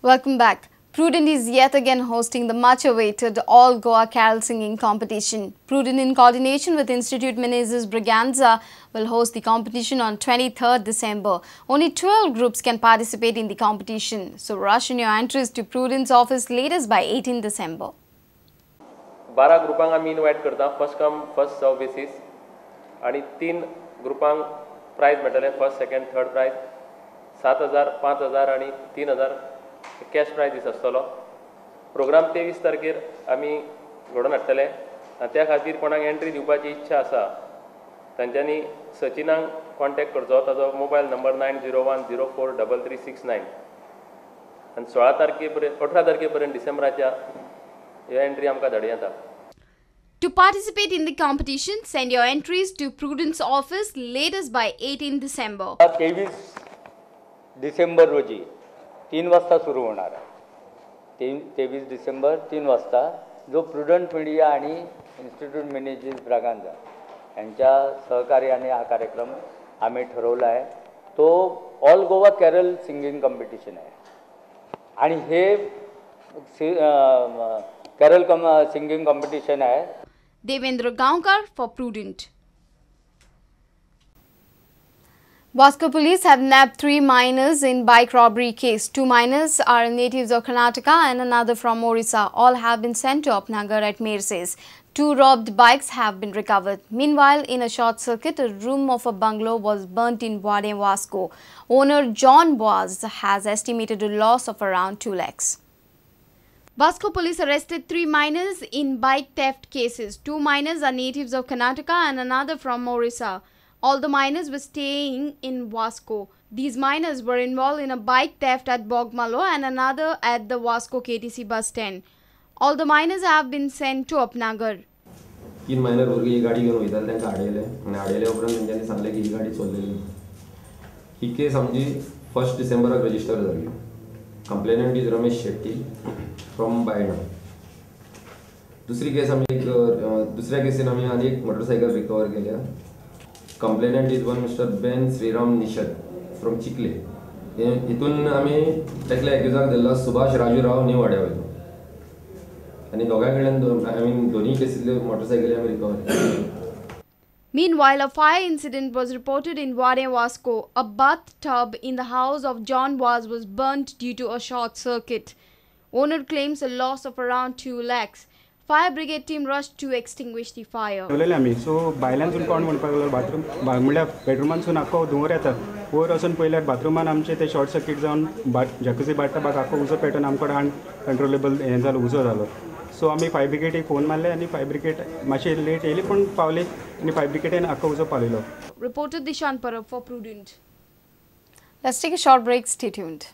Welcome back. Prudent is yet again hosting the much-awaited All Goa Carol Singing Competition. Prudent, in coordination with Institute Menezes Braganza, will host the competition on 23rd December. Only 12 groups can participate in the competition. So rush in your entries to Prudent's office latest by 18 December. 12 ग्रुपांक आमी invite करता, first come first serve basis, आनी 3 ग्रुपांक prize मेळटले, first second third prize 7,000, 5,000 आनी 3,000 cash prizes आसतलो. Programme 23 तारखेर आमी घडोवन हाडटले आनी त्या खातीर कोणाक एंट्री दिवपाची इच्छा आसा तांच्यांनी सचिनाक कॉन्टेक्ट करचो. ताजो मोबायल नंबर 901043369 आनी 16 तारखे पर्यंत 18 तारखे पर्यंत डिसेंबराच्या ह्यो एंट्री आमकां धाडूं येता. To participate in the competition, send your entries to Prudent's office latest by 18 December. 23 December रोजी 3 वाजता सुरू होणार आहे. 23 डिसेंबर 3 वाजता जो प्रुडंट मीडिया आणि इन्स्टिट्यूट मेनेजेस ब्रागांजा यांच्या सहकार्याने हा कार्यक्रम आम्ही ठरवला आहे. तो all Goa carol singing competition आहे आणि हे कॅरल सिंगिंग कॉम्पिटिशन आहे. Devendra Gaonkar for Prudent. Vasco police have nabbed 3 minors in bike robbery case. 2 minors are natives of Karnataka and another from Orissa. All have been sent to Apnagar at Merces. 2 robbed bikes have been recovered. Meanwhile, in a short circuit, a room of a bungalow was burnt in Wade, Vasco. Owner John Boaz has estimated a loss of around 2 lakhs. Vasco police arrested 3 minors in bike theft cases. 2 minors are natives of Karnataka and another from Orissa. All the minors were staying in Vasco. These minors were involved in a bike theft at Bogmalo and another at the Vasco KTC bus stand. All the minors have been sent to Apnagar. 3 minor भुरगे ही गाडी घेवन वयताले, तांकां आडयले आनी आडयले उपरांत तेंच्यांनी सांगलें की ही गाडी चोरलेली. ही केस आमची 1 डिसेंबराक रजिस्टर जाली. Complainant is Ramesh Shetty from Baina. दुसरी केस आमी एक दुसऱ्या केसीन आमी आनी एक मोटरसायकल रिकवर केल्या. Complainant is one Mister Ben Shriram Nishad from Chikhale. हितून आमी एकल्या एक्युजाक धरला सुभाष राजू राव न्यू वाड्या वयलो आनी दोगांय कडल्यान I mean दोनूय केसींतल्यो मोटरसायकली आमी रिकवर केल्या. Meanwhile, a fire incident was reported in Wade, Vasco. A bathtub in the house of John Vaz was burnt due to a short circuit. Owner claims a loss of around 2 lakhs. Fire brigade team rushed to extinguish the fire. उलयले आमी so भायल्यानसून कोण म्हणपाक लागलो bathroom म्हणल्यार बेडरुमानसून आख्खो धुंवर येता. वयर वचून पळयल्यार बाथरुमान आमचे ते शॉर्ट सर्कीट जावन जॅकुझी बाथटबाक आख्खो उजो पेटून आमकां अनकंट्रोलेबल हें जालो उजो जालो. सो आमी फायर ब्रिगेडीक फोन मारले आनी फायर ब्रिगेड मातशी लेट येयली पूण पावली आनी फायर ब्रिगेडीन आख्खो उजो पालयलो. Reported Dishan Parab for Prudent. Let's take a short break. Stay tuned.